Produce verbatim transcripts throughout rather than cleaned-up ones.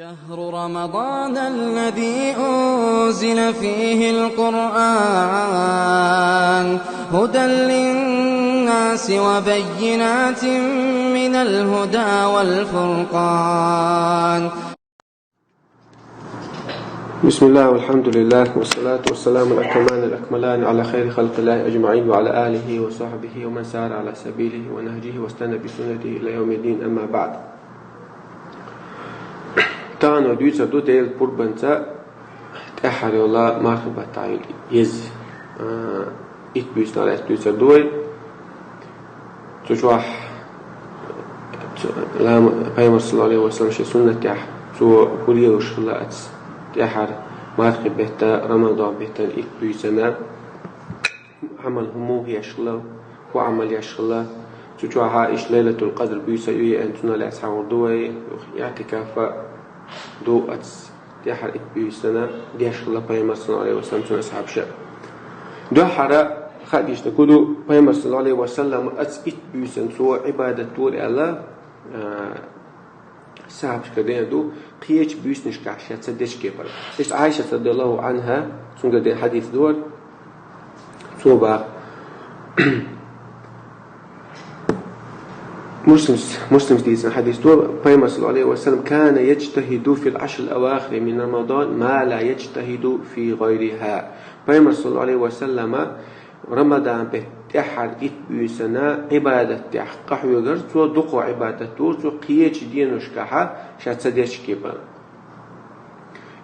شهر رمضان الذي أنزل فيه القرآن هدى للناس وبينات من الهدى والفرقان. بسم الله والحمد لله والصلاة والسلام الأتمان الأكملان على خير خلق الله أجمعين وعلى آله وصحبه ومن سار على سبيله ونهجه واستنى بسنته إلى يوم الدين، أما بعد. Тахан вай дуьйцур ду Делан пурбанца тӀаьххьара йола мархий бетта йола еза, а, итт буьйсанна лаьцна дуьйцур ду вай. Цу чохь, цу, лама-, Пайхамар, саллаллаху Ӏалайхи ва саллам, шен суннатехь, цо хӀун лелаш хилла оцу тӀаьххьара мархий бетта, Рамадан беттан итт буьйсанна Ӏамал хӀун муха еш хилла, хӀун Ӏамал еш хилла. Цу чохь иштта Лайлатул-Къадр буьйса ю еана, цунах лаьцна хьахор ду вай, иӀтикаф ду оцу тӀаьххьара итт буьйсанна деш хилла Пайхамар, саллаллаху Ӏалайхи ва саллам, цуьнан асхьабаша. Дуьххьара хаа дийцинарг хӀун ду, Пайхамар, саллаллаху Ӏалайхи ва саллам, оцу итт буьйсанна цо Ӏибадат дора аьлла, а, асхьабашкара деана ду, кхечу буьйсанашкахь ша ца дечу кепара. Иштта Ӏайшат, радияллаху Ӏанха, цуьнгара деана хьадис ду хӀара, цо боху, Муслимс, Муслимс дийцина хьадис ду, Пайхамар, саллаллаху Ӏалайхи ва саллам, كان يجتهد في العشر الأواخر من رمضان ما لا يجتهد في غيرها. Пайхамар, саллаллаху Ӏалайхи ва саллама, Рамадан беттан тӀаьххьара итт буьйсанна Ӏибадатехь къахьоьгура цо, дукха Ӏибадат дора цо кхечу деношкахь ша ца дечу кепара.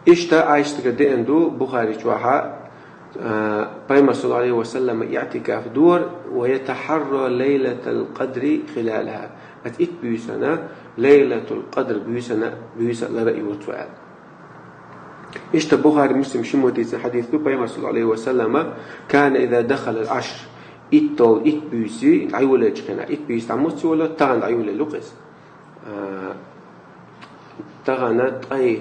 Иштта Ӏайшатгара деана ду Бухари чохь, а, Пайхамар, саллаллаху Ӏалайхи ва саллам, иӀтикаф дора, ويتحرى ليلة القدر خلالها. Оцу итт буьйсанна Лайлатул-Къадр буьйсанна, буьйса лар а йора цо аьлла. Иштта Бухари, Муслим шиммо дийцина хьадис ду, Пайхамар, саллаллаху Ӏалайхи ва саллама, كان إذا دخل العشر, итт долу, итт буьйса дӀайолаеллачу хенахь, итт буьйса дӀа муьлхха йолу, тахана дӀайолаелла ю-кх иза. А, тахана ткъе,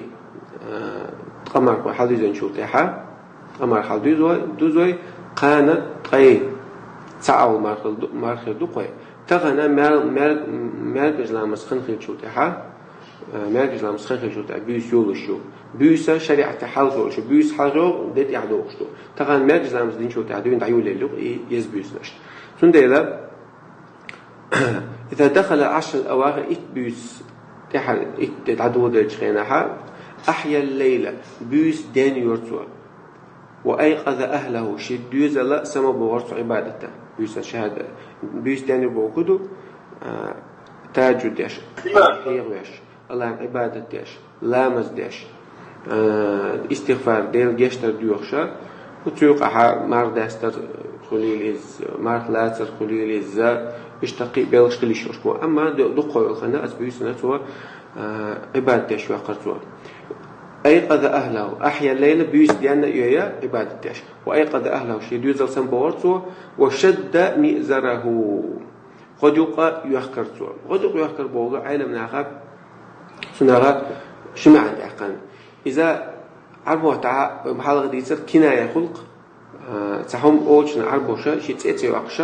а, ткъа марха хьалдуьзначул тӀаьхьа, ткъа марха хьалдуьзой, дуьзой, кхана ткъе цхьаалгӀа марха ду, марха ду-кх вай. Тахана маьр-, маьр-, маьркӀажа ламаз хан хиллачул тӀаьхьа, а, маьркӀажа ламаз хан хиллачул тӀаьхьа буьйса йолуш ю. Буьйса шариӀатехь хьалха йолуш ю. Буьйса хьалха йогӀу, де тӀехь догӀуш ду. Тахана маьркӀажа ламаз динчул тӀаьхьа дуьйна дӀайолаелла ю-кх и еза буьйсанаш. Цундела, إذا دخل العشر الأواخر, итт буьйса тӀаьхьа итт де дӀадоладеллачу хенахь, أحيا الليل, буьйса ден йора цо. وأيقظ أهله, шен доьзал а самабохура цо Ӏибадатан. Буьйса шахӀада-, буьйса ден йора бохург хӀун ду, а, тахаджуд деш, хьехавеш, Аллахьан Ӏибадат деш, ламаз деш, а, истигъфар, Делан гечдар доьхуш, хӀу цу юкъахь марха дастар хуьлийла иза, марха лацар хуьлийла иза, иштта кхин а белхаш хила йиш йолуш бу. Амма ду-, дукха йолу хан оцу буьйсанна цо, а, Ӏибадат деш ваьккхира цо. أيقظ أهله, أحيا الليل, буьйса денна а йой Ӏибадат деш. وأيقظ أهله, шен доьзал самабохура цо, وشد مئزره. ГӀодаюкъ а йоьхкара цо. ГӀодаюкъ йоьхкар бохург Ӏеламнаха, цунах ши маьӀна даьккхина. Иза Ӏарбойн тӀехь хьалха дийцар киная хуьлу-кх, а, цхьа хӀума олучунна Ӏарбоша ши цӀе а ца йоккхуш,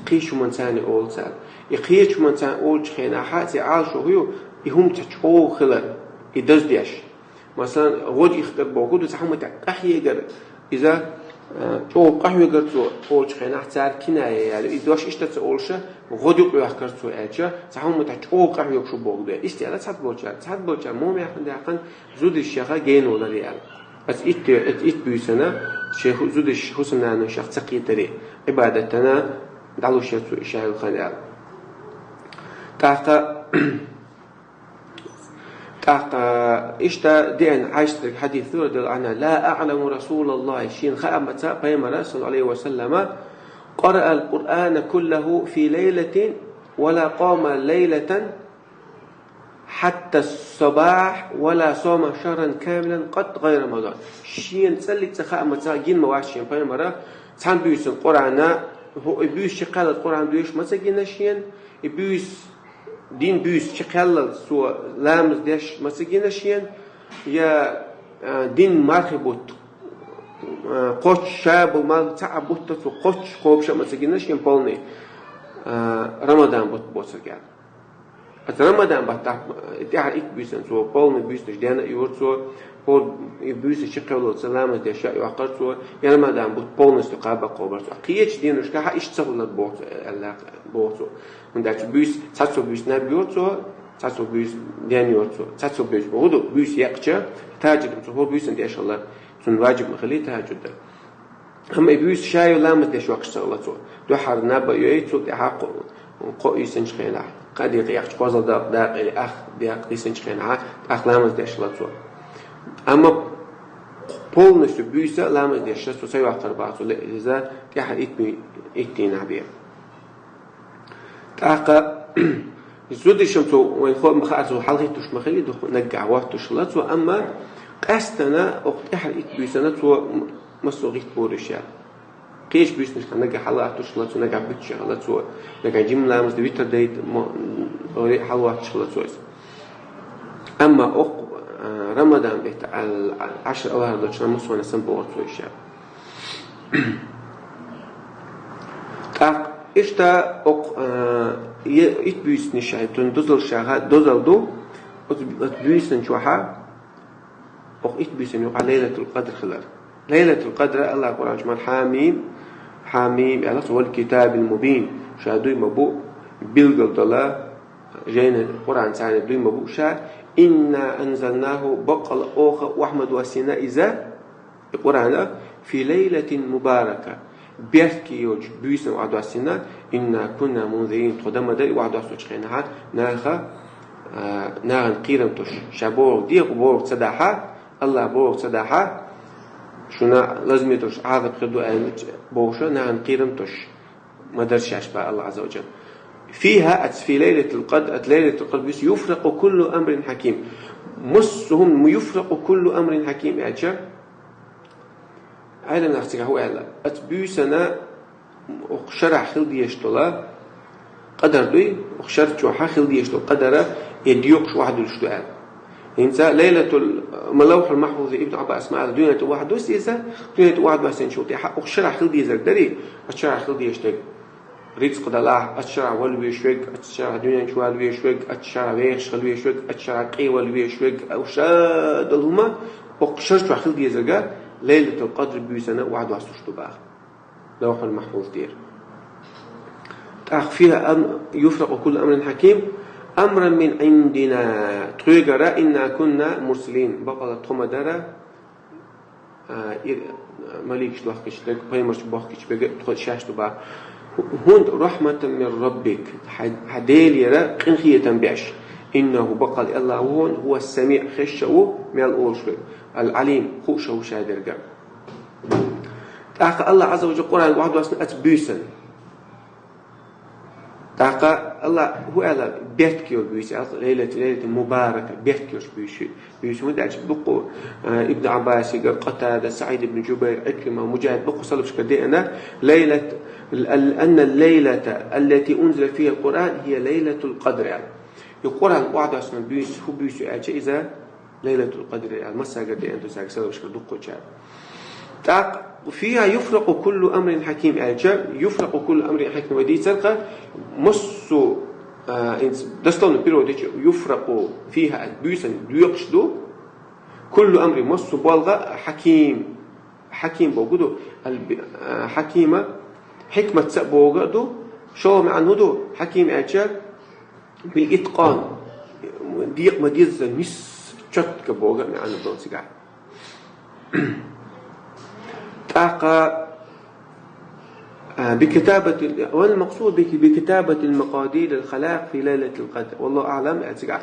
кхечу хӀуманца олу цара. И кхечу хӀуманца олучу хенахь церан Ӏалашо хӀун ю, и хӀума цхьа чӀогӀа хилар, и даздеш. Масалан, гӀодаюкъ йоьхкар бохург ду цхьа хӀума тӀехь къахьегар, иза, а, чӀогӀа къахьоьгура цо олучу хенахь цара киная яьлла. И дош иштта ца олуш, гӀодаюкъ йоьхкура цо аьлча, цхьа хӀума тӀехь чӀогӀа къахьоьгуш ву бохург ду. Иштта аьлла цхьаболчара, цхьаболчара муха маьӀна даьккхина, зударшех генаваларе аьлла. Оцу итт, оцу итт буьйсанна шен хӀу-, зударш, хӀусамнанойшех ца кхетаре, Ӏибадатана дӀалуш яра цо и шайла хан аьлла. ТӀаккха ТӀаккха иштта деана Ӏайшатгара хьадис ду, радияллаху Ӏанха: لا أعلم رسول الله, шена хаамца Пайхамара, саллаллаху Ӏалайхи ва саллама, قرأ القرآن كله في ليلة ولا قام ليلة حتى الصباح ولا صام شهرا كاملا قط غير رمضان. Шена цӀаллиг цкъа хаамца гина ма вац шена Пайхамара цхьана буьйсанна Къуръан, хӀу-, и буьйса чу кхаьллалц Къуръан доьшуш ма ца гина шена, и буьйса, дин буьйса чу кхаьллалц цо ламаз деш ма ца гина шена, я, а, дин мархи бутт, а, кхоччуш ша болу мархи цхьа а бутт цо кхоччуш кхобуш а ма ца гина шена полный, а, Рамадан бутт боцург аьлла. Аса Рамадан баттахь тӀаьхьа итт буьйсанна цо полный буьйсанаш дена а йора цо, хӀора буьйсанаш чу кхевллалца ламаз деш а йоаккхар цо, я Рамадан бутт полностью кхаба кхобар цо. Кхечу деношкахь иштта ца хуьлура боху цо, аьлла боху цо. ХӀунда аьлча буьйса, цхьацца буьйса наб йора цо, цхьацца буьйса ден йора цо. Цхьацца буьйса боху ду, буьйса яьккхича, тахьажжудана цо хӀора буьйсанна деш хилла, цунна важиб ма хилли тахьажжуд дан. Амма и буьйса ша йо ламаз деш ваккхаш ца хилла цо. Дуьххьара наб а йой, цул тӀаьхьа кхо, кхо ийсанчу хенахь, кхаа декъа яьккхича кхозлагӀа дакъа, дакъа или ах декъа ийсанчу хенахь, тӀаккха ламаз деш хилла цо. Амма полностью буьйса ламаз деш цо ца йоаккхар боху цо, ле-, иза тӀаьхьа итт буьй-, итт дийнахь бен. ТӀаккха зудишам цо вайн хо-, ма хаар цо хьалхӀиттуш ма хилли, дукха наггахь гӀоттуш хилла цо, амма къаьстина окху тӀаьхьара итт буьйсанна цо м-, массо а гӀиттабора уьш яра. Кхечу буьйсанашкахь наггахь хьалхӀиттуш хилла цо, наггахь буьттуш хилла цо, наггахь жима ламаз дан, витр дайта мо-, ори хьалхӀиттуш хилла цо иза. Амма окху, а, Рамадан бетта ал-, ал-, Ӏашр ал-Ахир долчу массо а санна бохура цо уьш яра. ТӀаккха иштта окху, а, е-, итт буьйсанаш, шайн цунна дозаллашха дозалла ду, оцу, оцу буьйсанна чохь а, окху итт буьйсанна юкъахь Лайлатул Къадр хилар. Лайлатул Къадр Аллах Къуръан чу ма-, Хьамим, Хьамим, аьлла цо, вал китабил мубин, ша дуй ма бу, билггал долу, жайна Къуръан царна дуй ма бу ша, инна анзалнаху, баккъала оха охьа ма доссийна иза, и Къуръана, фи лайлатин мубарака, беркате йолчу буьйсанна охьадоссийна, инна кунна мунзирин, тхо дан ма дара и охьадоссучу хенахь наха, а, нахана кхерам тосуш. Ша бохург дехьа бохург ца дахь, Аллах бохург ца дахь, шуна лазаме долуш Ӏазап хир ду аьлла бохуш, нахана кхерам тосуш ма дара шаьш боху Аллах Азза ва Джалла. Фиха, аца фи лайлатил къадр, аца лайлатил къадр буьйса, юфракъу куллу амрин хьаким. Массо а хӀума, юфракъу куллу амрин хьаким аьлча, Ӏеламнаха цигахь хӀун аьлла? Аца буьйсанна окху шарахь хила дезаш долу къадар дуй, окху шар чохь хила дезаш долу къадара, и доькъуш охьадуьллуш ду аьлла. ХӀинца Лайлатул, ма Лавхьул Махьфуза Ибн Ӏаббас ма аьлла, дуьнен тӀе охьадоссийна иза, дуьнен тӀе охьадоссийначул тӀаьхьа окху шарахь хила дезарг дарий, оцу шарахь хила дезаш дерг. Рицкъ далахь, оцу шарахь вала везаш верг, оцу шарахь дуьнен чу вала везаш верг, оцу шарахь вехаш хила везаш верг, оцу шарахь къе вала везаш верг, уьш долу хӀума, окху шар чохь хила дезарг, Лайлатул Къадр буьйсанна охьадоссуш ду боху. Лавхьул Махьфуз тӀера. ТӀаккха фиха ам-, юфракъу куллу амрин хьаким, амран мин Ӏиндина, тхоьгара, инна кунна мурсалин, бакъала тхо ма дара, а, и, маликаш дохкича дерг, пайхамарш бохкича берг тхо шаьш ду боху. ХӀунда рахьматан мин раббик, хьан, хьан Делера къинхетам беш, иннаху, бакъала Аллах ву хьуна, хӀува ас-самиъ, хезаш а ву, мел олуш верг, ал-Ӏалим, хууш а ву ша дерг. ТӀаккха Аллах Азза ва Джалла Къуръан охьадоссийна аца буьйсанна. ТӀаккха Аллах хӀун аьлла, беркате йолу буьйса аьлла, лайлат, лайлат мубарака, беркате йолуш буьйса. Буьйса хӀунда аьлча дуккха, а, Ибн Ӏаббасигара, Къатада, СаӀид ибн Джубайр, Ӏикрима, Муджахид, дуккха салафашкара деана, лайлат, ал-, анна лайлата, аллати унзила фиха ал-Къуръан, хия лайлатул къадр аьлла. И Къуръан охьадоссийна буьйса, хӀун буьйса аьлча иза, Лайлатул Къадр аьлла, массаьрга деана ду цаьрга салафашкара дуккхачара. ТӀаккха фиха юфракъу куллу амрин хьаким аьлча, юфракъу куллу амрин хьаким вай дийцарх, массо, а, инс-, дословно перевод дича, юфракъу фиха аьлла буьйсанна доькъуш ду, куллу амрин, массо болга хьаким, хьаким бохург ду, аль-, а, хьакима хьикматца а бохург ду, шолгӀа маьӀна хӀун ду, хьаким аьлча, бил иткъан, декъа ма-деззара нис, чётко бохург маьӀна ду цигахь. ТӀаккха, а, бикитабатил, вал макъсуд бики-, бикитабатил макъадирил халаикъ фи лайлатил къадр. Валлаху аълам, а, цигахь.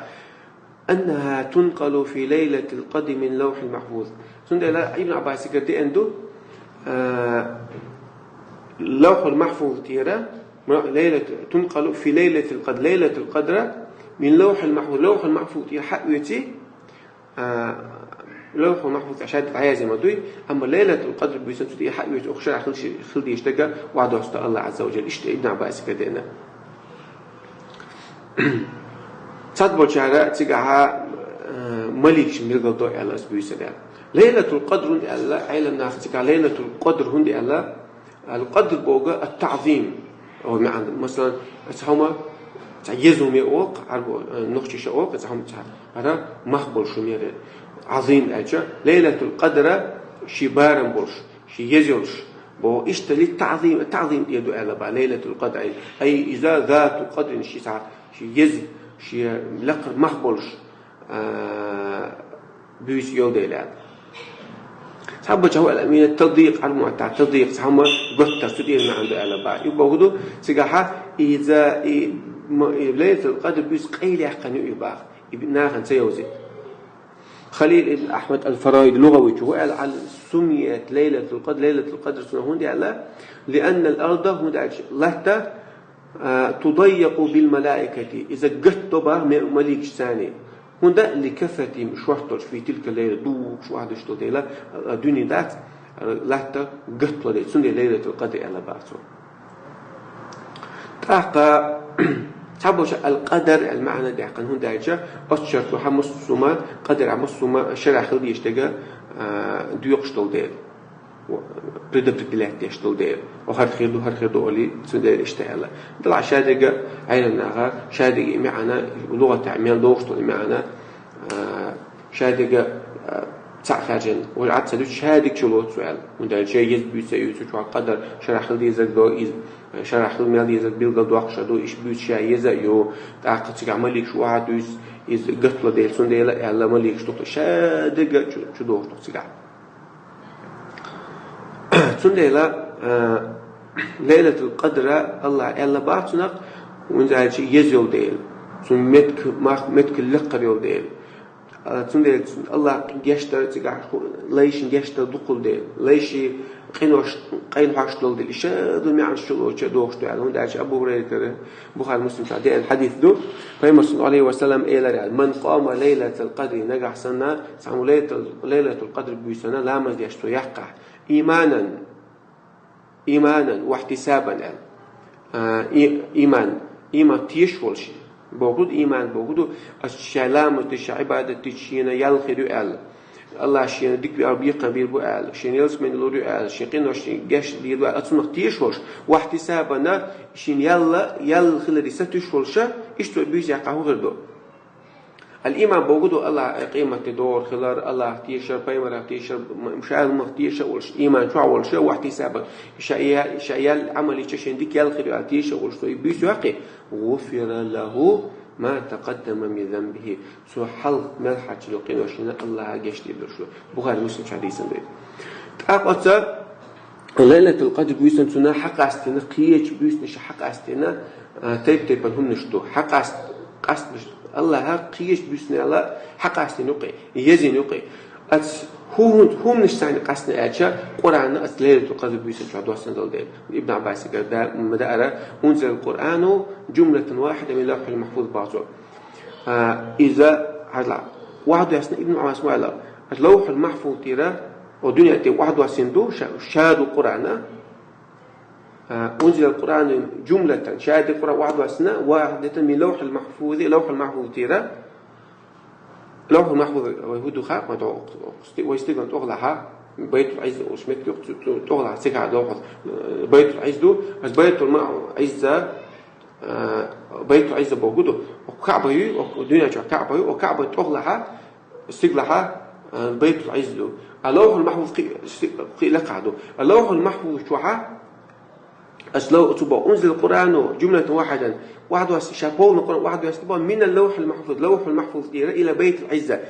Аннаха тункъалу фи лайлатил къадр мин лавхьил махьфуз. Цундела Ибн Ӏаббасигара деана ду, а, Лавхьул Махьфуз тӀера, ма-, лайлат-, тункъалу фи лайлатил къадр, лайлатул къадра мин Лавхьул Махьфуз, Лавхьул Махьфуз тӀера хьаоьций, а, Лавхьул Махьфуз тӀе шаьш дӀаяздина ма дуй, амма лайлатул къадр буьйсанна цу тӀера хьаоьций, окху шарахь хила ши-, хила дезаш дерг охьадоссу Аллах Азза ва Джалла. Иштта Ибн Ӏаббасигара деана. Цхьаболчара цигахьа, э, маликаш билгалдо аьлла аса буьйсанна аьлла. Лайлатул Къадр хӀунда аьлла, Ӏеламнаха цигахь Лайлатул Къадр хӀунда аьлла, ал-Къадр бохург ат-таӀзим. О, маьӀна, масалан, аса хӀума, Цхьа еза хӀума я оха, Ӏарбо, э, нохчаша оха, цхьа хӀума цхьа, ара мах болуш хӀума яр. Ӏазим аьлча, Лайлатул Къадра ши барам болуш, ши еза йолуш, бо иштта ли таӀзим, таӀзим тӀе ду аьлла бах, Лайлатул Къадр. Ай, иза зату къадрин, ши цхьа, ши еза, ши лакхара мах болуш, а, буьйса йолу дела аьлла. Цхьаболча хӀу аьлла, мина тадйикъ, Ӏарбо маттахь тадйикъ, цхьа хӀума готтар, цу тӀера маьӀна ду аьлла бах. И боху ду, цигахьа иза, и, м-, и Лайлатул Къадр буьйса къайлаяьккхина ю и бах. И нахана ца йовзийта. Халил ибн Ахьмад ал-Фараиди лугӀавичо хӀу аьлла, Ӏал суммият Лайлатул Къадр, Лайлатул Къадр цунах хӀунда аьлла, лианнал арда, хӀунда аьлча латта, а, тудаййакъу бил малаикати, иза гатдо бах ме-, маликашца. ХӀунда ли касратихим, шорталш, фи тилка лайла, дугуш вахьдуш долу дела, а, дуьне дац, а, латта гатдо дела, цундела Лайлатул Къадр аьлла бах цо. ТӀаккха цхьаболча ал-Къадар аьлла маьӀна даьккхина, хӀунда аьлча оцу шартло хьан массума, Къадар хьан массума шарахь хила дезаш дерг, а, доькъуш долу дела. Предопределять деш долу дела. О, хӀара хир ду, хӀара хир ду олий, цундела иштта аьлла. Делахь шадерг Ӏеламнаха, шадерг и маьӀна, лугӀатехь мел догӀуш долу и маьӀна, а, шадерг, а, цхьаъ хаьржина, вай Ӏад ца дуьту, шадерг чу лоцу аьлла. ХӀунда аьлча еза буьйса ю, цу чохь къадар шарахь хила дезарг до, иза шарахь хила мел дезарг билгал доккхуш а ду, иштта буьйса ша еза а ю, тӀаккха цигахь маликаш вахьа дуьйцу, иза гатла дела, цундела аьлла маликаш дукха шадерг чу, чу догӀуш ду цигахь. Цундела, а, Лайлатул Къадра Аллах аьлла бах цунах, хӀунда аьлча еза йолу дела, цуьнан метка, мах-, метка лекхар йолу дела. А, цундела Аллах гечдар цигахь ху-, лайшна гечдар дукхул дела, лайши къинош, къайна хьош долу дела, и шадолу маьӀнаш чулоцуш догӀуш ду аьлла. ХӀунда аьлча Абу ХӀурайратара Бухари, Муслим чохь деана хьадис ду, Пайхамар саллаллаху Ӏалайхи ва саллам элира аьлла: «Ман къама Лайлатал Къадри», нагахь санна, цхьаммо Лайлатал, Лайлатул Къадр буьйсанна ламаз деш цо яккхахь, иманан, иманан ва ихьтисабан аьлла. А, и-, иман, иман тешаш волуш. Боху ду, иман боху ду, ас ша ламаз дича, ша Ӏибадат дича, шена ял хир ю аьлла. Аллах шена дика бекхам бийр бу аьлла, шена ялсамани лур ю аьлла, шен къинош гечдийр ду аьлла, ацунах тешаш волуш, ва ихьтисабана, шена ял, ял хиларе сатуьйсуш волуш, иштта цо буьйса яккхахь хӀун хир ду? Ал-иман боху ду Аллах, э, къематде догӀур хилар, Аллах тешар, пайхамарах тешар, м-, м-, ша хӀуманах тешар а волуш, иман чохь а волуш, ва ихьтисабан, ша я-, ша ял Ӏамал йича шен дика ял хир ю аьлла тешар а волуш, цо и буьйса яккхахь, гӀуфира лаху ма такъаддама мин занбихи. Цо хьалха мел хьаьжча долу къиношна Аллаха гечдийр долуш ду. Бухари, Муслим чохь дийцина ду. ТӀаккха оцу Лайлатул Къадр буьйсанна цунна хьакъастийна, кхечу буьйсанна ша хьакъастийна, а, тайп-тайпана хӀуманаш ду. Хьакъаст-, къастбеш Аллаха кхечу буьйсанна аьлла хьакъастийна юкъе, езийна юкъе. Ас хӀу-, хӀу-, хӀуманаш санна къастийна аьлча, Къуръан ас Лайлатул Къадр буьйсанна чохь доссана долу дела. Ибн Ӏаббасигара да-, ма даара, унзилал Къуръану жумлатан вахьида мин лавхьил махьфуз боху цо. А, иза, хьажал, вахьа доьссина Ибн Ӏаббаса ма аьлла, ас Лавхьул Махьфуз тӀера, о дуьнен тӀе вахьа доссийна ду, ша, ша ду Къуръана, а, унзилал Къуръану жумлатан, ша ду Къуръан вахьа доссийна, вахьидатан мин Лавхьил Махьфузи, Лавхьул Махьфуз тӀера, Лавхьул Махьфуз вай хӀун ду хаьа, вай тӀо-, вай стиган тӀехула хьа, Байтул Ӏизза олуш меттиг ю, цу, цу тӀехула хьа, цигахь Лавхьул, э, Байтул Ӏизза ду, ас Байтул Ма-, Ӏизза, А, Байтул Ӏизза боху ду. Оцу Каъба ю, оцу дуьнен чохь Каъба ю, оцу Каъбан тӀехула хьа, стигала хьа, а, Байтул Ӏизза ду. А Лавхьул Махьфуз кхи-, кхи-, кхин а лекха ду. А Лавхьул Махьфуз чохь, ас лав-, цу боху, унзилал Къуръану жумлатан вахьидан, вахьа доссийна, ша полный Къуръан вахьа доссийна боху, минал Лавхьил Махьфуз, Лавхьул Махьфуз тӀера, ила Байтул Ӏизза,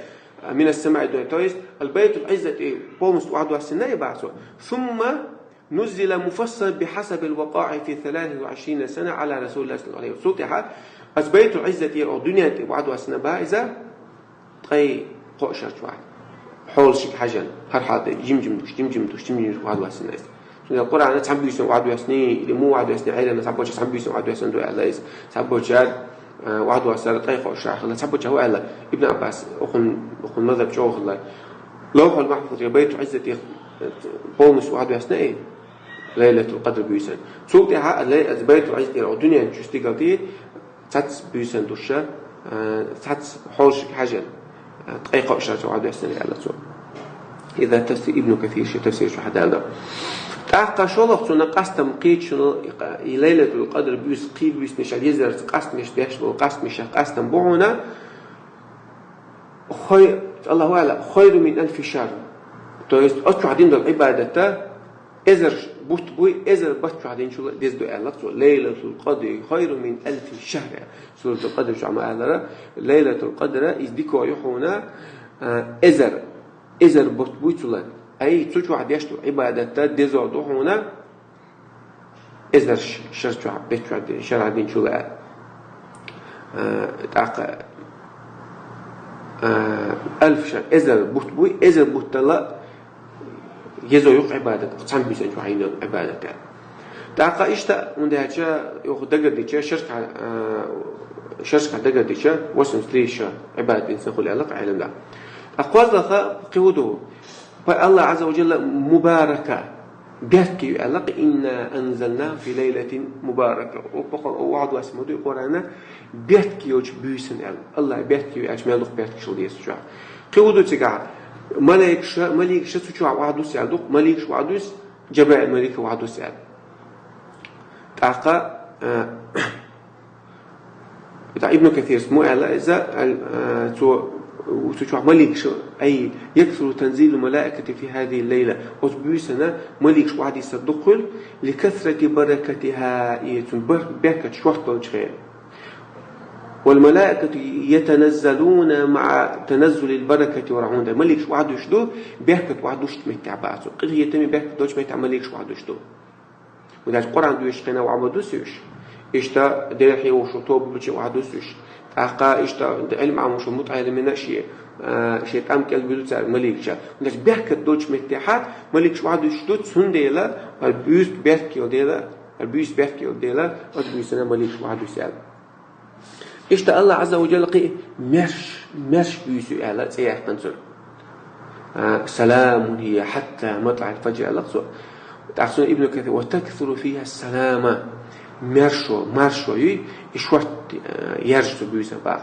а, минас самаи дуьнья. То есть, ал Байтул Ӏизза тӀе полностью вахьа доссийна и бах цо. Сумма نزل مفصلا بحسب الوقائع في ثلاث وعشرين سنة على رسول الله صلى الله عليه وسلم. Цул тӀаьхьа ас Байтул Ӏизза тӀера оцу дуьнен тӀе вахьа доссийна бах иза, ткъе кхоъ шарчу вахьа. Хьолашка хьажна, хӀара хьал тӀе, жим-жим душ, жим-жим душ, жим-жим душ вахьа доссийна иза. Цундела Къуръан цхьана буьйсанна вахьа доссийна, или муха вахьа доссийна, Ӏеламнаха цхьаболчара цхьана буьйсанна вахьа доссийна ду аьлла иза. Цхьаболчара, а, вахьа доссар ткъе кхоъ шарахь хилла, цхьаболчара хӀун аьлла, Ибн Ӏаббас, оцунна, оцунна мазхӀаб чӀогӀа хилла. Лавхьул Махьфуз я Байтул Ӏизза тӀе полностью вахьа доссийна и Лайлатул Къадр буьйсанна. Цул тӀаьхьа а лай-, Байтул Ӏизза тӀера оцу дуьнен чу стигала тӀе цхьацца буьйсанна душ, а, цхьацца хьолашка хьажна, а, ткъе кхоъ шарчу вахьа доссийна аьлла цо. Иза тафсир Ибн Касир ший тафсир чу хьадалда. ТӀаккха шолгӀа цунна къастам кхийчуна, и Лайлатул Къадр буьйса кхий буьйсанаш, езарца къастамаш деш бола къастамаш, къастам бу хьуна, хой-, Аллаху аълам, хайру мин алфи шахр. То есть, оцу чохь дина долу Ӏибадата эзар бутт буй, эзар бутт чохь динчул деза ду аьлла цо. Лайлатул Къадри хайру мин алфи шахр. Суратул Къадр чохь ма аллара, Лайлатул Къадра иза дика ю хьуна, а, эзар, эзар бутт буй цул. Ай, цу чохь деш ду Ӏибадата деза ду хьуна, эзар ш-, шар чохь, бет чохь ди-, шарахь динчул а. А, тӀаккха, а, алф шахр, эзар бутт буй, эзар буттала еза ю Ӏибадат, цхьана буьйсанна чохь йина Ӏибадат аьлла. ТӀаккха иштта, хӀунда аьлча, юха дагардича, шарахь, а, шарахь дагардича, восемьдесят три шо Ӏибадат динца хуьлу аьлла Ӏеламнаха. Ткъа кхозлагӀа кхин хӀун ду? Пай Аллах Азза ва Джалла мубарака, беркате ю аьлла, «Инна анзалнаху фи лайлатин мубарака». О, похал, о, ваӀда вац ма ду Къуръана, беркате йолчу буьйсанна аьлла. Аллах беркате ю аьлча, мел дукха беркате йолуш деза цу чохь. Кхин хӀун ду цигахь? Малайкаша, малайкаша цу чохь ваӀда вуьсу аьлла ду, малайкаш ваӀда вуьсу, Джабраил малайк ваӀда вуьсу аьлла. ТӀаккха, а, Ибн Касирс ма аьлла иза, ал-, а, цо, цу чохь малайкаш, ай, «Яксуру танзилул малаикати фи хазихил лайла». Оцу буьйсанна малайкаш ваӀда висар дукха хуьлу, «ли касрати баракатиха», и цуьнан бар-, беркат шорта долчу хенахь. «Вал малаикату ятаназзалуна маӀа таназзулил баракати ва рахьмати». Малайкаш ваӀда вуьсуш ду, беркат ваӀда вуьсучу меттехь бац. Къинхетаме, беркат долчу меттехь малайкаш ваӀда вуьсуш ду. ХӀунда аьлча Къуръан доьшучу хенахь ваӀда ма дуьсу уьш. Иштта дерриг хьехош тоба бечу ваӀда дуьсу уьш. ТӀаккха иштта Ӏилма Ӏамош мутаӀеллимийн шен, а, шен тӀам кӀел буьллу цара малайкаша. ХӀунда аьлча беркат долчу меттехь малайкаш ваӀда вуьсуш ду, цундела, хӀара буьйса беркате йолу дела, хӀара буьйса беркате йолу дела, оцу буьйсанна малайкаш ваӀда вуьсу аьлла. Иштта Аллах Азза ва Джалла кхин маьрша, маьрша буьйса ю аьлла цӀе яьккхина цунна. А, «Саламун хия хьатта матлаӀил фаджр», аьлла цо. ТӀаккха цунна Ибн Касир: «Ва таксуру фиха салама». Маьршо, маршо юй, и шорта, а, яржа цу буьйсанна боху.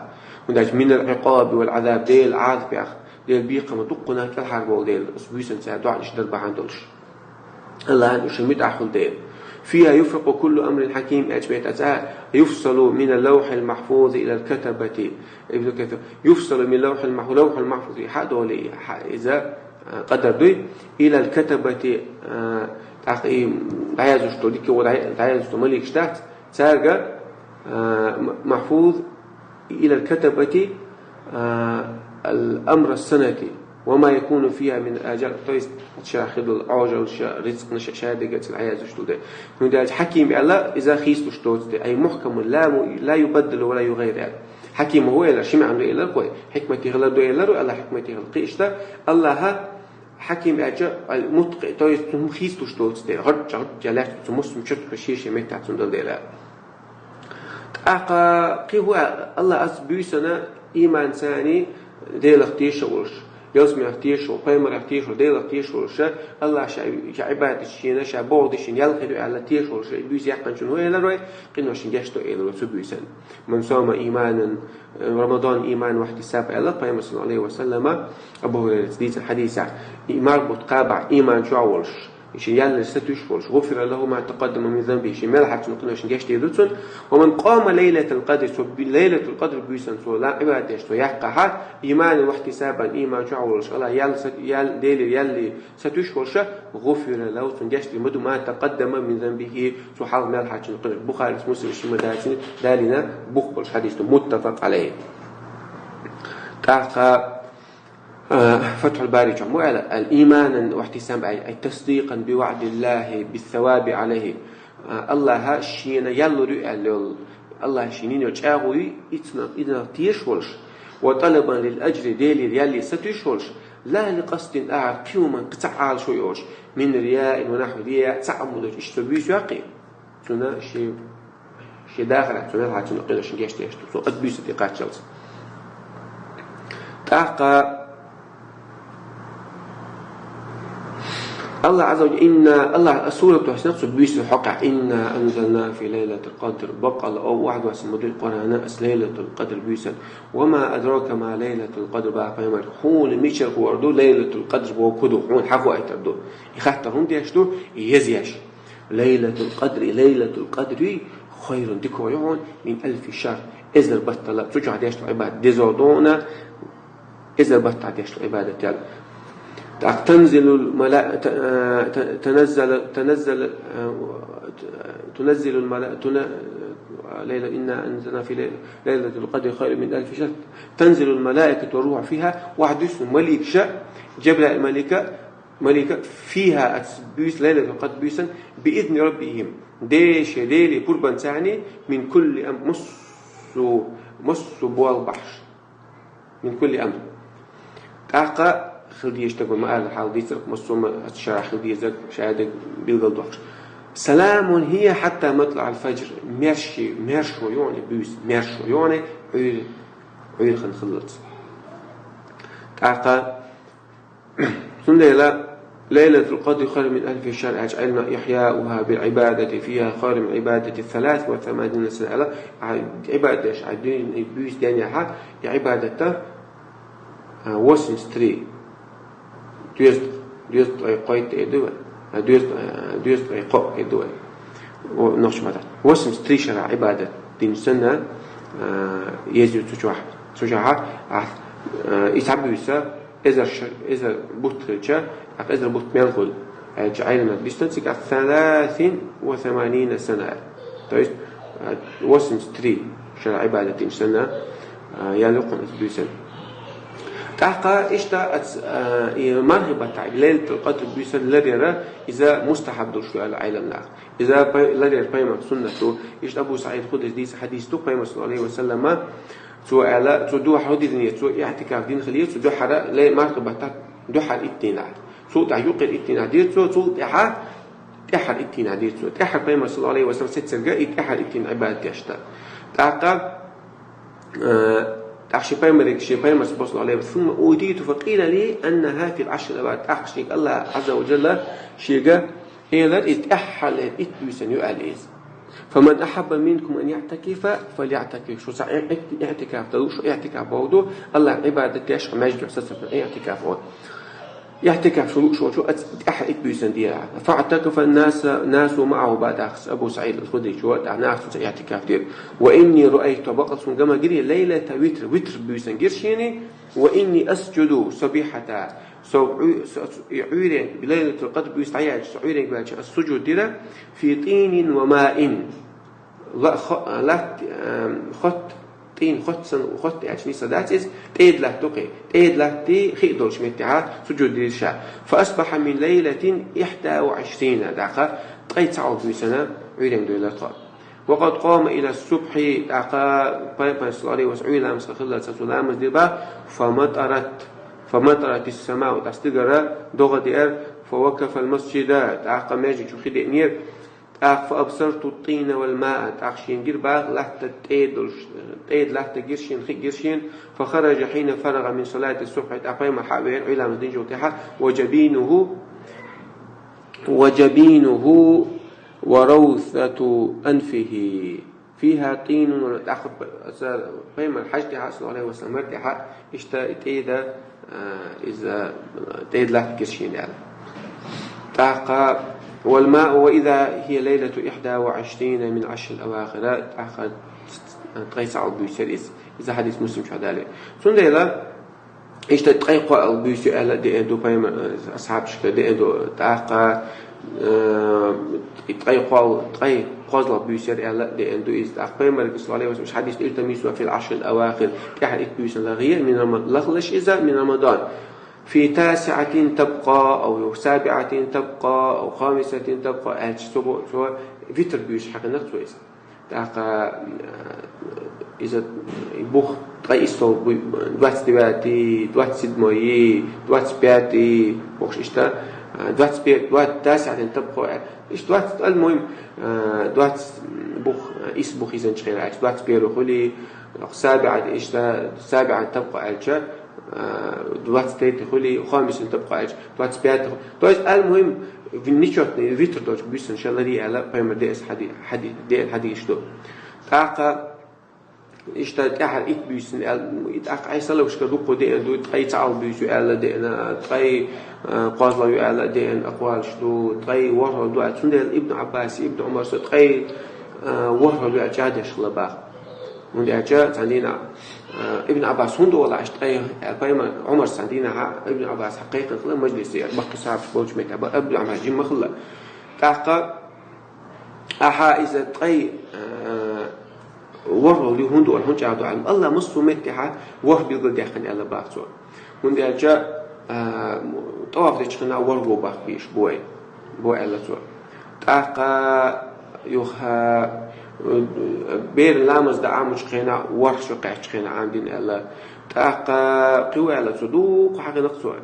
ХӀунда аьлча «минал Ӏикъаби вал Ӏазаб», Делан Ӏазапех, Делан бекхамах дуккха нах кӀелхьарбовлу дела, оцу буьйсанна цара доӀанаш дар бахьана долуш. Аллахьан уьш муьтӀахь хуьлу дела. «Фиха юфракъу куллу амрин хьаким», аьлча метта цӀа, «юфсалу минал лавхьил махьфузи илал катабати». Ибн Касир: «Юфсалу минал лавхьил махьфуз», лавхьил махьфуз хьа а долий, хьа иза, а, къадар дуй, «илал катабати», а, тӀаккха и дӀаязуш долу, дика гӀо дӀа-, дӀаязуш долу маликаш дац, цаьрга, а, м-, махьфуз, «илал катабати, а, ал-, амра санати, ва ма якуну фиха мин ажал», то есть, ша хир долу Ӏожаллаш, рицкъанаш ша дегацӀа дӀаязуш долу де. ХӀунда аьлча хьаким аьлла, иза хийцалуш доцу де. «Ай мухькамун ла му-, ла юбаддалу ва ла югаййару», аьлла. Хьаким хӀун элира, ши маьӀна ду элира кхой. Хьикмате хилар ду элира, Аллах хьикмате хилар. Кхин иштта, Аллаха хьаким аьлча, ал-муткъи, то есть, цунна хийцалуш доцу де. ГӀарчӀа, гӀарчӀа лаьцна цу муссум чуьртка шен-шен меттахь цунна дала дела. ТӀаккха кхин хӀун аьлла, Аллах ас буьйсанна ийманца, Делах тешаш волуш, ялсаманех тешаш волуш, пайхамарех тешаш волуш, Делах тешаш волуш, Аллах ша, ша Ӏибадат шена, ша боху де шена ял хир ю аьлла тешаш волуш, и буьйса яьккхинчунна хӀун элира вай, къинош гечдо элира вай цу буьйсанна. «Ман сама ийманан», Рамадан ийманан ва ихьтисабан аьлла, пайхамар саллаллаху Ӏалайхи ва саллама, Абу Хурайрас дийцина хьадисехь, и марха бутт кхабахь ийман чохь волуш, и шен ял лар сатуьйсуш волуш, «гӀуфира лаху ма такъаддама мин занбихи», шен мел хьарчун къиношна гечдийр ду цунна. «Ва ман къама лайлатал къадри», цо би-, лайлатул къадр буьйсанна цо ла Ӏибадат деш цо яьккхахьа, ийманан ва ихьтисабан, ийман чохь волуш, Аллах ял сат-, ял, Делера ялли сатуьйсуш волуша, «гӀуфира лаху», цунна гечдийр ма ду, «ма такъаддама мин занбихи», цо хьалха мел хьарчун къиношна. Бухарис, Муслимс шимма дацина, далийна бух болуш хьадис ду, муттафакъ Ӏалайхи. ТӀаккха А, Фатхьул Бари чохь ма аьлла, «Ал-ийманан ва ихьтисабан, ай, ай, тасдикъан би ваӀдиллахи бис-саваби Ӏалайхи». А, Аллаха шена ял лур ю аьлла йолу, Аллаха шена йина йолу чӀагӀо ю, ицна, ицна тешаш волуш, «ва талабан лил ажри», Делера ялли сатуьйсуш волуш, «ла ли къасдин ахар», кхин хӀуманна кхин цхьа Ӏалашо йолуш, «мин рияин ва нахьви», рия, цхьа а мудачу, иштта цо буьйса йоккхий. Цунна шен, шен дахарехь, цунна хьан цунна къиношна гечдеш ду, цо ад буьйса тӀе кхаччалц. ТӀаккха, Аллах Азза ва Джалла, инна, Аллах, а, сурат васна цу буьйса хьокъа, «Инна анзална фи лайлатил къадр», бакъала, о вахьад васна ма дуй Къуръана, ас лайлатул къадр буьйсан. «Ва ма адрака ма лайлатул къадр», ба пайхамар, хьуна мичара хуур ду лайлатул къадр боху ду, хьуна хьахуайтар ду. И хаттар хӀун деш ду, и езъеш. Лайлатул къадр, и лайлатул къадр юй, хайрун, дика ю хьуна, мин алфи шахр, эзар баттала, цу чохь деш ду Ӏибадат, дезо дона, эзар баттахь деш ду Ӏибадат ял. ТӀаккха танзилул мала-, та-, та-, таназзала-, таназзала-, э, туназзилул мала-, туна-, лайла, инна анзална фи лай-, лайлатул къадри хайрун мин алфи шахр. Танзилул малаикату ва руху фиха, вахьад висна маликаш, Джабраил малика, малика, фиха, ац буьйса, лайлатул къадр буьйсан, би изни раббихим, дешан, Делан пурбанца, мин кулли амр, массо, массо болх бахьаш. Мин кулли амр. ТӀаккха хила дезаш дерг ма-аллара, хьалха дийцарх, массо а ма аца шарахь хила дезарг, шадерг билгалдоккхуш. Саламун хия хьатта матлаӀил фаджр. Маьрша, маьршо ю хьуна буьйса, маьршо ю хьуна Ӏуьйр-, Ӏуьйра хан хиллалц. ТӀаккха, цундела, лайлатул къадри хайрун мин алфи шахр аьлча, Ӏилма, ихьяуха бил Ӏибадати фиха хайрун мин Ӏибадати салас ва саманина сана аьлла, а, Ӏибадат деш, а, дуьйна, буьйса денехьа, и Ӏибадатта, а, восемьдесят три. Доьза-, доьзткъе кхойтта эр ду вай. А, доьза-, а, доьзткъе кхоъ эр ду вай. О, нохча маттахь. Восемьдесят три шера Ӏибадат динча санна, а, еза ю цу чохь. Цу чохь, а, и цхьа буьйса, эзар ш-, эзар бутт хилча, тӀаккха эзар бутт мел хуьлу, аьлча, Ӏилманаш дийцина цига, саласин ва саманина сана. То есть, а, восемьдесят три шера Ӏибадат динча санна, а, ял ю хьуна аса буьйсан. ТӀаккха иштта аца, а, и мархи баттахь, лайлатул къадр буьйсан ларъяра, иза мустахьаб долуш ду аьлла Ӏилманаш. Иза пай-, ларъяр пайхамар суннат ду. Иштта Абу СаӀид Худрис дийца хьадис ду, пайхамар, саллаллаху Ӏалайхи ва саллама, цо аьлла, цо дуьхьал хӀун дийцина, цо иӀтикаф дина хилира, цо дуьххьара ле-, мархи баттахь дуьххьара итт дийнахь. Цул тӀаьхьа юккъера итт дийнахь дира цо, цул тӀаьхьа тӀаьххьара итт дийнахь дира цо. ТӀаьххьара пайхамар, саллаллаху Ӏалайхи ва саллам, сеццарга и тӀаьххьара итт дийнахь Ӏибадат деш дан. ТӀаккха, э, тӀаккха шен пайхамарга, шен пайхамарс боху, саллаллаху Ӏалайхи ва саллам, «Сумма утиту факъила ли аннаха фил Ӏашрил авахир». ТӀаккха шега Аллах Ӏазза ва Джалла шега элира, иза тӀаьххьара итт буьйсанна ю аьлла иза. «Фаман ахьабба минкум ан яӀтакифа, фальяӀтакиф». Шу цхьа и-, и-, иӀтикаф дан лууш, иӀтикаф бохург ду, Аллахьан Ӏибадат деш, хьо маьждиг чохь сацарна иӀтикаф олу. ИӀтикаф шу лууш волчо аца тӀаьххьара итт буьйсанна дийр. «ФаӀтакафа наса, насу маӀаху», боху тӀаккха Абу СаӀид аль-Худричо, тӀаккха нах цуьнца иӀтикаф дира. «Ва инни раайту», бакъ суна гама гира, «лайлата витр», витр буьйсан гира шена, «ва инни асджуду сабихьата». Со Ӏуь-, со, со, и Ӏуьйренга, лайлатул къадр буьйса дӀаяьлча, со Ӏуьйренга ваьлча, ас сужуд дира, «фи тӀинин ва маин». Ла-, хо-, латт-, эм, хотта, тӀин хотта санна, хотта аьлча нийса дац иза, тӀеда латта ду кхин. ТӀеда латта хи а долчу меттехьа сужуд дира ша. «Фа асбахьа мин лайлатин ихьда ва Ӏишрина», тӀаккха ткъе цхьаолгӀа буьйсанна Ӏуьйренга дойлира тхо. «Ва къад къома ила субхьи», тӀаккха пайхамар, саллаллаху Ӏалайхи ва саллам, Ӏуьйра ламаз хан хиллалц цо ламаз дира бах, «фа матарат, фа матарат ис-самау», тӀаккха стигара догӀа деара, «фа вакафал масджида», тӀаккха маьждиг чу хи деънера, тӀаккха, «фа абсарту тӀина вал маа», тӀаккха шена гира бах латта тӀе долуш, тӀеда латта гира шена, хи гира шена, «фа хараджа хьина фарагӀа мин салати субхьи», тӀаккха пайхамар хьа а веана, Ӏуьйра ламаз динчул тӀаьхьа, «ва джабинуху, ва джабинуху ва равсату анфихи фиха тӀинун», тӀаккха аса пайхамар хьаьжа тӀехьа, саллаллаху Ӏалайхи ва саллам, мара тӀехьа, иштта и тӀеда, а, иза, а, тӀеда латта гира шена аьлла. ТӀаккха, «вал мау ва иза хия лайлату ихьда ва Ӏишрина мин Ӏашрил авахира», тӀаккха ткъе цхьаолгӀа буьйса яра иза. Иза хьадис Муслим чохь далийра. Цундела, иштта ткъе кхоалгӀа буьйса ю аьлла а деана ду пайхамар, э, асхьабашка деана ду, тӀаккха, э, ткъе кхоал-, ткъе кхозлагӀа буьйса яра аьлла а деана ду иза. ТӀаккха пайхамарга, саллаллаху Ӏалайхи ва саллам, хьадис ду, «илтамисуха фил Ӏашрил авахир», тӀаьхьара итт буьйсанна лахе, мин Рамадан, лахалаш иза, мин Рамадан. «Фи тасиӀатин табкъа, ав сабиӀатин табкъа, ав хамисатин табкъа», аьлча, цо бо-, цо витр буьйсанна хьаькхинарг цо иза. ТӀаккха, э, иза бух ткъе иссалгӀа буй, двадцать девятый, двадцать седьмой, двадцать пятый, бохуш иштта, э, двадцать пять, двадцать, тасиӀатин табкъа, э, иштта двадцать, аль-мухим, э, двадцать бух, э, исс бух изанчу хьера аьлча, двадцать первый хуьлий, сабиӀат иштта, сабиӀат табкъа аьлча, а, двадцать третий хули, хомисин тапкъач, двадцать пятый ху-. То есть, аль-мухим, нечётный витр дочь буйсан шалари аьнна, пайхамара деана хьади-, хьади-, деана хьадис ду. ТӀаккха иштта тӀехьара итт буйсан аьнна, и тӀаккха Ӏайса лавшка дукха деана ду, ткъе цхьа буйс ю аьнна деана, ткъе, а, кхозлагӀа ю аьнна деана, акъвалаш ду, ткъе ворхӀлагӀа ду аьнна. Цундела Ибн Ӏаббас, Ибн Ӏумар со ткъе, а, ворхӀлагӀа ю аьнна чӀоагӀдеш хилла бах. ХӀунда аьлча, цхьан дийнахьа, а, Ибн Ӏаббас хӀунда оал аьлча, ткъе, а, пайхамар, Ӏумар цхьан дийнахьа Ибн Ӏаббас хьакхайкхина хилла мажлисе, баккхий асхьабаш болча метте, Ибн Ӏаббас жима хилла. ТӀаккха, ахьа иза ткъе, а, ворхӀлагӀа ю хӀунда оал, хӀунда чӀоагӀду аьлча, АллахӀа массо а меттехьа ворхӀ билгалдаьккхина аьнна бах цо. ХӀунда аьлча, а, тӀаваф деча хана ворхӀлагӀа бах бийш бой, бой аьнна цо. ТӀаккха юха, а, беран ламаз даа Ӏамуча хана ворхӀ шо кхаьчча хана Ӏамдина аьнна. ТӀаккха кхы ю аьнна цо, дукха хьахинакх цо.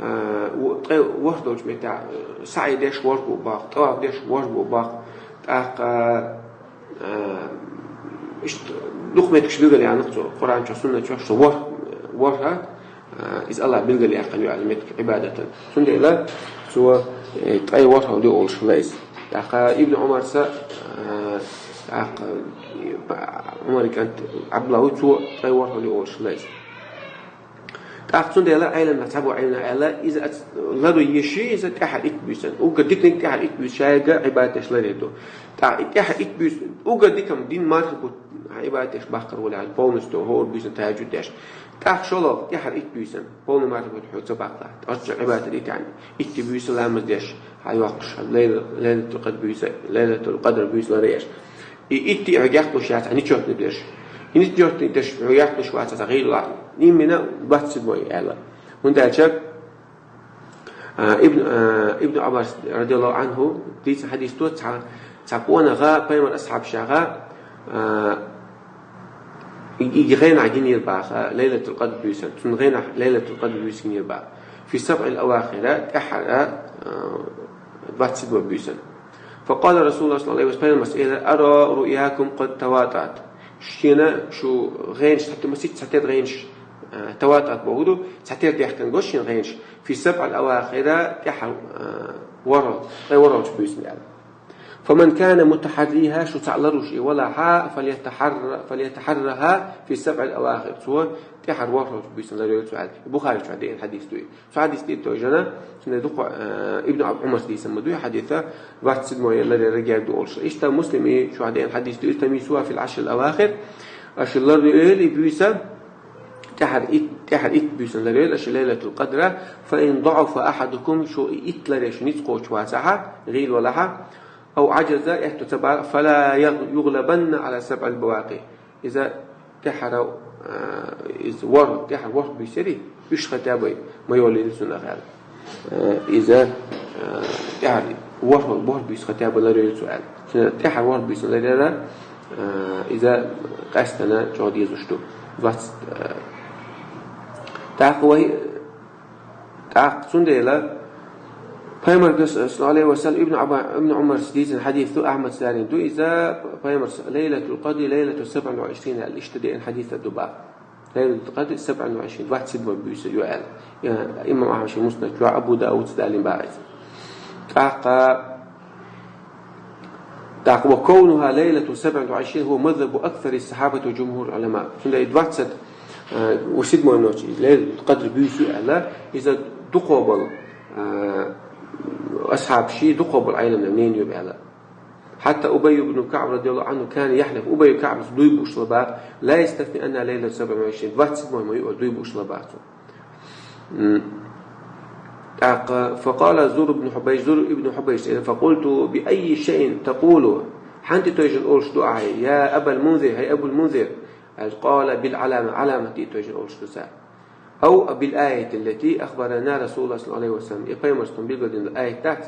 А, во-, ткъе ворхӀ долча метте, а, саӀй деш ворхӀлагӀа бах, тӀаваф деш ворхӀлагӀа бах, тӀаккха, а, иштта дукха меттигаш билгалъяьннай цо, Къуръан чу, суннат чу, со ворхӀ-, ворхӀ, а, из АллахӀа билгалъяьккхина ю аьнна меттиг Ӏибадатан. Цундела цо, э, ткъе ворхӀлагӀа ю олаш хилла из. ТӀаккха Ибн Ӏумар са, а, тӀаккха, э, Ӏумара кӀант ӀабдуллахӀ ва, цо ткъе ворхӀлагӀа ю олаш хилла из. ТӀаккха цундела Ӏилманах цхьабола Ӏилманах аьнна, иза ац-, лару йиш я иза тӀехьара итт буйсан. Уггар диканиг тӀехьара итт буйс шайга Ӏибадат деш ларъяр ду. ТӀаккха и тӀехьара итт буйс, уггар дика-м дийнахьа мархий бутт Ӏибадат деш баккхар вале, полностью хӀора буйсан тахӀажжуд деш. ТӀаккха шоллагӀа тӀехьара итт буйсан, полный мархий бутт хьо ца баккхалахь, оццул Ӏибадат дитани. Итт буйса ламаз деш, хьайоаккхаш, лайла-, Лайлатул Къадр буйса, Лайлатул Къадр буйса ларъеш. И итт хьо гехкуш яц, а нечётный деш. И нечётный деш хьо гехкуш вац, а гӀийла. Именно двадцать седьмой аьнна. ХӀунда аьлча, а, Ибн, а, Ибн Ӏаббас, радияллахӀу Ӏанху, дийца хьадис ду, цхьа, цхьа къонахчо, пайхамара асхьабашка, а, и, и гӀенахь гинир баха, Лайлатул Къадр буйсан, цун гӀенахь Лайлатул Къадр буйса гинир баха. في السبع الأواخر, тӀехьара, а, двадцать седьмой буйсан. فقال رسول الله صلى الله عليه وسلم, пайхамара аьлар: «أرى رؤياكم قد تواطأت». Шена шу гӀенаш, цхьатетта масийтта цхьатетта гӀенаш, а, таватӀат бохург ду, цхьатетта даьхкина гуш шена гӀенаш. في السبع الأواخر, тӀехьа, а, ворхӀ-, ткъе ворхӀлагӀча буйсан аьнна. فمن كان متحريها, шу цхьа ларвеш и валахь, فليتحر-, فليتحرها في السبع الأواخر. Цо тӀехьара ворхӀлагӀча буйсан ларйойла цо аьнна. Бухаре чу деана хьадис ду из. Цу хьадис тӀа тойжана, цундела дукха, э, Ибн Ӏумарас дийца ма дуй хьадис, двадцать седьмой ларъяр герга ду олуш. Иштта Муслима чу деана хьадис ду, التمسوها في العشر الأواخر, аша ларйойла и буйса, тӀехьара итт, тӀехьара итт буйсан ларйойла аша Лайлатул Къадра, فإن ضعف أحدكم, шу и итт ларъе шу ницкъ кхочуш вацахь, гӀийла валахь, أو عجز, аьттув ца бахь, فلا يغ-, يغلبن على السبع البواقي. Иза тӀехьара, а, иза ворхӀ-, тӀехьара ворхӀ буьйсари, уьш хатӀа бай, ма йолийла цунах аьлла. А, иза, а, тӀехьара ворхӀ-, ворхӀ буьйса хатӀа бай ларйойла цо аьлла. Цундела тӀехьара ворхӀ буьйса ларъяра, а, иза къаьстана чӀогӀа дезаш ду. Двадцать, а, тӀаккха вай, ТӀаккха цундела Пайхамарга, саллаллаху Ӏалайхи ва саллам, Ибн Ӏаба-, Ибн Ӏумарс дийцина хьадис ду, Ахьмада царна ду, иза Пайхамарс Лайлатул Къадри Лайлату сабӀин ва Ӏишрин аьлла, иштта деана хьадис ду бах. Лайлатул Къадри сабӀин ва Ӏишрин, двадцать седьмой буьйса ю аьлла. Я, имам Ахьмада ший Муснад чу, Абу Дауд цу далин бах иза. ТӀаккха ТӀаккха وكونها ليلة سبع وعشرين هو مذهب أكثر الصحابة وجمهور العلماء. Цундела и двадцать, э, седьмой ночь, Лайлатул Къадр буьйса ю аьлла, иза дукхо бола, э, асхьабаши, дукхо бола Ӏилман мнение ю аьлла. حتى أبي بن كعب رضي الله عنه كان يحلف, Убай ибн КаӀбас дуй бууш хилла бах, لا يستثني أنها ليلة سبع وعشرين, двадцать седьмой ма ю, дуй бууш хилла бах цо. М. ТӀаккха, فقال زر بن حبيش, Зур ибн Хьубайш, فقلت: بأي شيء تقول؟ ХӀана тӀатойжан олуш ду ахьа, يا أبا المنذر, хӀай Абул Мунзир? قال: بالعلامة, Ӏаламат тӀатойжан олуш ду цо. أو بالآية التي أخبرنا رسول الله صلى الله عليه وسلم, я Пайхамара тхуна билгалдина аят дац,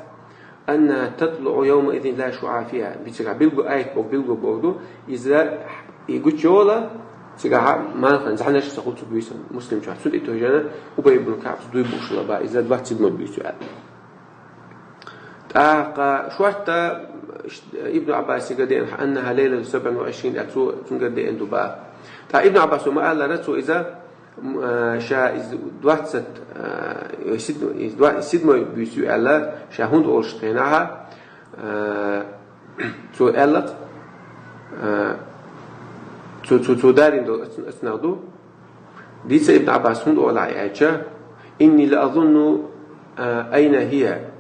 أنها تطلع يومئذ لا شعاع فيها. Бицигахь билггу аят боху, билггу боху ду, иза и гучуйола, цигахь мархан зӀанарш ца хуьлу цу буьйсан, Муслим чохь. Цу тӀе тойжана Убай ибн КаӀбас дуй бууш хилла бах, иза двадцать седьмой буьйса ю аьлла. ТӀаккха шортта Ибн Ӏаббаса деана, أنها ليلة سبع وعشرين аьлла, цо, цуьнгара деана ду бах. ТӀаккха Ибн Ӏаббаса ма-аллара, цо иза М, э, ша из двадцать, э, сед-, из два-, седьмой буьйса ю аьлла, ша хӀунда олуш хенахьа, э, цо аьлла, э, цо, цо, цо дарина долу оц-, оцунах ду. Дийца Ибн Ӏаббас хӀунда олу аьлча, «Инни ла азунну, э, айна хия».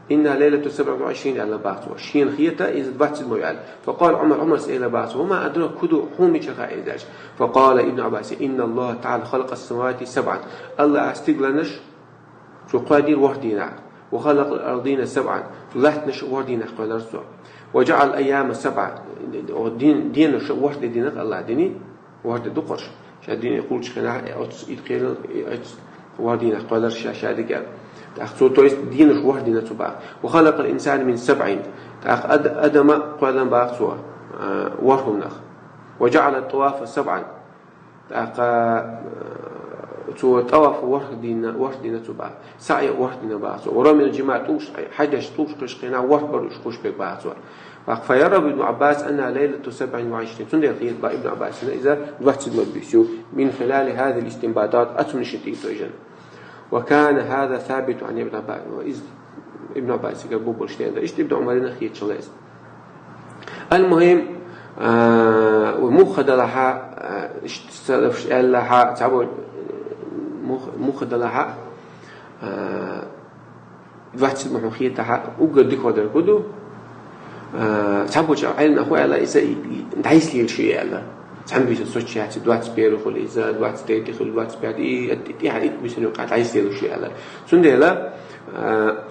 «Инна лайлату сабъин ва ишрин», аьлла баха цо. Шена хета иза двадцать седьмой аьлла. Факъала Ӏумар, Ӏумарс элла баха цо: «Ва ма адрака, хӀун ду, хьуна мичара хаьа иза?» Аьлча. Факъала Ибн Ӏаббас: «Инна Аллаха таӀала халакъа ас-самавати сабъан». Аллаха стигланаш цо кхоьдийра ворхӀ дийнахь. «Ва халакъал ардина сабъан». Цо латтанаш ворхӀ дийнахь кхоьллира цо. «Ва жаӀала ал-айяма сабъан». Дин-, денаш ворхӀ де динарг Аллаха дини. ВорхӀ де ду-кх уьш. Ша дин кхуллучу хенахь, э, оцу и кхелал, э, оцу ворхӀ дийнахь кхоьллира ша, ша дигар. ТӀаккха цо, то есть, денаш ворхӀ дина цо баха. «Ва халакъал инсана мин сабъин». ТӀаккха ад-, адама кхоьллина баха цо, э, ворхӀ хӀуманах. «Ва жаӀала ат-тавафа сабъан». ТӀаккха, э, цо тӀаваф ворхӀ дина, ворхӀ дина цо баха. СаӀй ворхӀ дина баха цо. «Ва рамиял жимар», тӀулгаш, хьаж деш тӀулгаш кхуьссучу хенахь ворхӀ бара уьш кхуьссуш берг баха цо. Баха, фаяра Ибн Ӏаббас анна лайлату сабъин ва ишрин. Цундела хета баха Ибн Ӏаббасана иза двадцать седьмой буьйса ю. Мин хилали хазихил истинбатат, оцу хӀуманашна тӀе а тойжина. Ва кана хаза сабитун Ӏан Ибн Ӏаббас. Иза Ибн Ӏаббасигара бу болуш дела. Иштта Ибн Ӏумарана хеташ хилла иза. Ал-мухӀим, а, муха далахьа, а, иштта салафаш аьллахьа, цхьаболу муха, муха далахьа, а, двадцать седьмой хьуна хетахьа, уггар дика хӀодар хӀун ду? А, цхьаболчу Ӏеламнаха хӀун аьлла, иза и, и, дӀасалелаш ю аьлла. Цхьана буьйсанна соцуш яц, двадцать первый хуьлу иза, двадцать третий хуьлу, двадцать пятый, и, и, тӀаьхьа итт буьйсанна юкъахь дӀасалелаш ю аьлла. Цундела, а,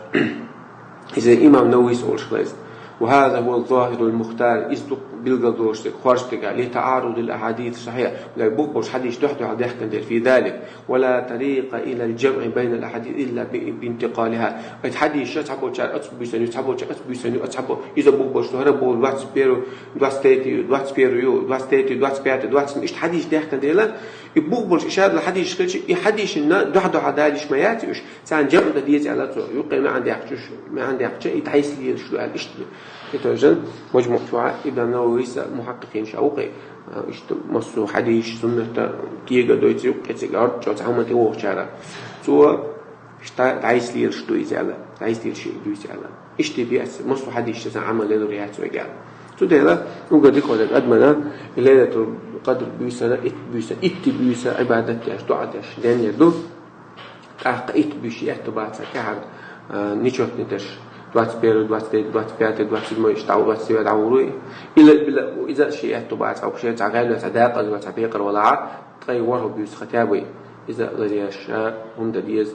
иза имам Нававис олуш хилла иза. «Ва хаза хӀуа аз-захирул мухтар», иза ду-кх билгал долуш дерг, хоржу дерг, «ли таӀарудил ахьадис сахьихьа», вай бух болуш хьадисаш дуьхь-дуьхьал даьхкина дерг, «фи залик». «Ва ла тарикъа илал жамъи байнал ахьадис илла би, би интикъалихьа». Оцу хьадисаша цхьаболчара оцу буьйсанна ю, цхьаболчара оцу буьйсанна ю, оцу цхьабо-, иза бух болуш ду, хӀара боху двадцать первый, двадцать третий ю, двадцать первый ю, двадцать третий, двадцать пятый, двадцать семь, иштта хьадисаш даьхкина дела, и бух болуш и шадала хьадисаш хилча, и хьадисашна дуьхь-дуьхьал далийша ма яц уьш, царна жамъ дан деза аьлла цо, юккъе маьӀна даьккхича уьш, маьӀна даьккхича, и дӀасалелаш ду аьлла иштта. И тоже Маджмуъ чохь Имам Нававис мухьаккикъин ша ву-кх, а, иштта массо а хьадисаш, суннатан кега дойцу юккъе цига гӀорта чӀогӀа цхьа хӀума тӀе вогӀучара. Цо иштта дӀасалелаш ду иза аьлла, дӀасалелаш ду иза аьлла. Иштта бен аса массо а хьадисашца Ӏамал лелур яц вайга аьлла. Цундела уггар дика хӀодар адамана Лайлатул Къадр буьйсанна, итт буьйса, итт буьйса Ӏибадат деш, дуӀа деш, денъяр ду. ТӀаккха итт буьйса аьтту бацахь тӀаьхьара, а, нечётный дерш, двадцать первый, двадцать третий, двадцать пятый, двадцать седьмой, иштта двадцать девятый дӀагӀур ву. Ила, ила, иза шен аьтту бацахь, шен цхьа гӀайла, цхьа дакъаза, цхьа пекъар валахь, ткъе ворхӀ буьйса хотя бы иза ларъеш, а, хӀума дан деза.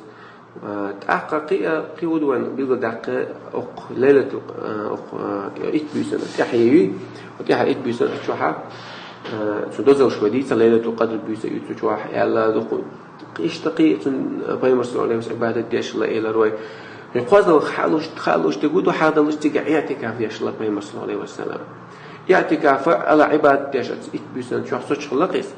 А, тӀаккха кхин а, кхин хӀун ду вайна билгалдаккха, окху Лайлатул, а, окху, а, итт буьйсанна тӀаьхье юй, тӀаьхьа итт буьйсанна чохь, а, цу дозаллаш вай дийца Лайлатул Къадр буьйса ю цу чохь, аьлла, дукха Иштта кхин а цунна Пайхамар саллаллаху алейхи ва саллям Ӏибадат деш хилла элира вай. Вай кхозлагӀа хаалуш, хаалуш дерг хӀун ду, хьахдалуш цига иӀтикаф деш хилла Пайхамар саллаллаху алейхи ва саллям. ИӀтикаф а ала Ӏибадат деш аца итт буьйсанна чохь соцуш хилла-кх иза.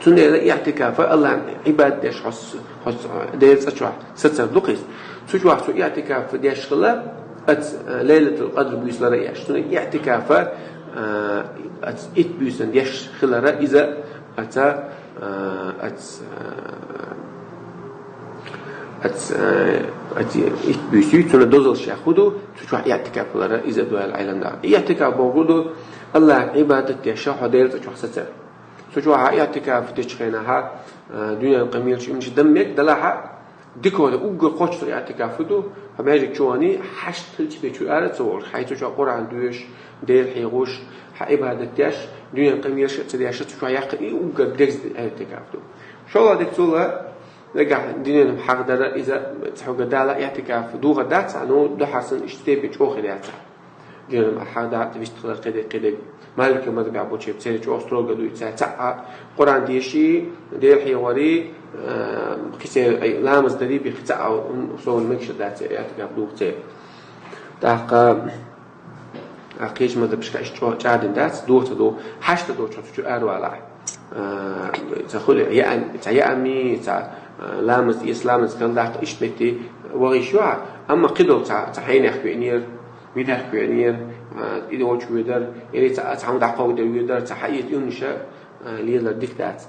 Цундела иӀтикаф а ала Ӏибадат деш хьо с-, хьо с-, Делан цӀа чохь сацар ду-кх иза. Цу чохь цо иӀтикаф деш хилла, аца, э, Лайлатул Къадр буьйса ларъеш. Цундела иӀтикаф а, э, аца итт буьйсанна деш хилара иза аца А, ац, а, ац, а, ац итт буьйса ю, цунна дозаллаш хӀун ду, цу чохь иӀтикаф лара, иза дуьйла Ӏилманхоша. ИӀтикаф бохург хӀун ду, Аллахьан Ӏибадат деш, хьо Делан цӀа чохь сацар. Цу чохь иӀтикаф дечу хенахь, а, дуьненан къамелаш, имнаш дан мега, далахь а, дика хӀода уггар кхоччуш иӀтикаф хӀун ду, хьо маьждиг чу вахана, хьашт хилча бен чу ара ца волуш, хьайн цу чохь Къуръан доьшуш, Дела хьехош, хьан Ӏибадат деш, дуьненан къамелаш а ца деш, цу чохь яккха и уггар деза иӀтикаф ду. ШолгӀа дерг цул а, нагахь дуьненан хьагӀ дара, иза цхьа хӀума дала иӀтикаф духар дац, ну, дуьхьал санна иштта степень чӀогӀа хир яц. Дуьненан хьагӀ дац, вистхилар кхидерг, кхидерг. Маликий мазхӀабехь болчеран церан чӀогӀа строго дуьйцу цхьаъ, Къуръан деший, Дела хьехорий, а, кхин церан ламаз дарий, бен кхин цхьаъ, хӀума совгӀат мегаш дац, иӀтикаф духу церан. ТӀаккха А, кхечу мазхӀабашкахь иштта чӀо-, чӀагӀдина дац, доца ду, хьашт доцуш хьо цу чу аравалахь. А, ца хуьлу яа-, ца яамий, ца, а, ламаз эца, ламаз кхел даккха, иштта метте вахийта йиш ю хьан. Амма кхидолу ца, ца хьенех веанера, винех веанера, а, и долчу воьдара, или ца, ца хьуна дӀакховдийра воьдара, ца хьаэца имнаш а, а, лелар дика дац.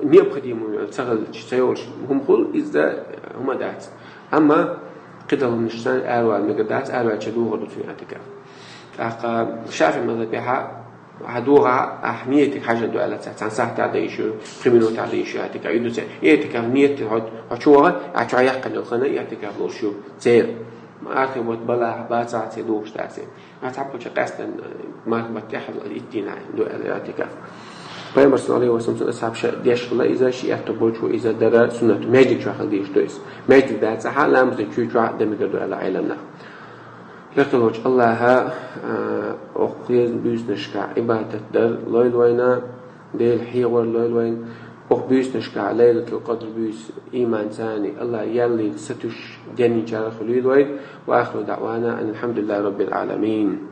Необходимый ца хилча, ца йолуш хӀума хуьлу, иза хӀума дац. Амма кхидолу хӀуманаш санна аравала мегар дац, араваьлча духур ду цуьнан иӀтикаф. ТӀаккха ШафиӀи мазхабехь хьан догӀахь ахь ниятиг хьажа ду аьлла ца, цхьана сахьтехь дан йиш ю, пхи минутехь дан йиш ю иӀтикаф, и ду ца. ИӀтикаф ният хьо, хьо чу вахара, ахь чохь яьккхина йолу хана иӀтикаф луш ю церан. Архи бат балахь, бацахь, церан духуш дац. Ас цхьаболчо къаьстина, э, марха баттахь иттийна ду аьлла иӀтикаф. Пайхамар, саллаллаху алейхи ва саллям, цуьнан асхьабаша деш хилла иза, ши аьтто болчу иза дара суннат. Маьждиг чохь хила дийш ду иза. Маьждиг дац, ахьа ламаз дечу чохь дан мегар ду аьлла Ӏеламнаха. Лекха волчу Аллаха, э, окху кхечу буьйсанашкахь Ӏибадат дар лойла вайна, Дела хьехор лойла вайна, окху буьйсанашкахь Лайлатул Къадр буьйса ийман царний Аллах яллийла сатуьйсуш денйинчарах хуьлийла вай. Ва ахиру даъвана анил хьамдулиллахи раббил Ӏаламин.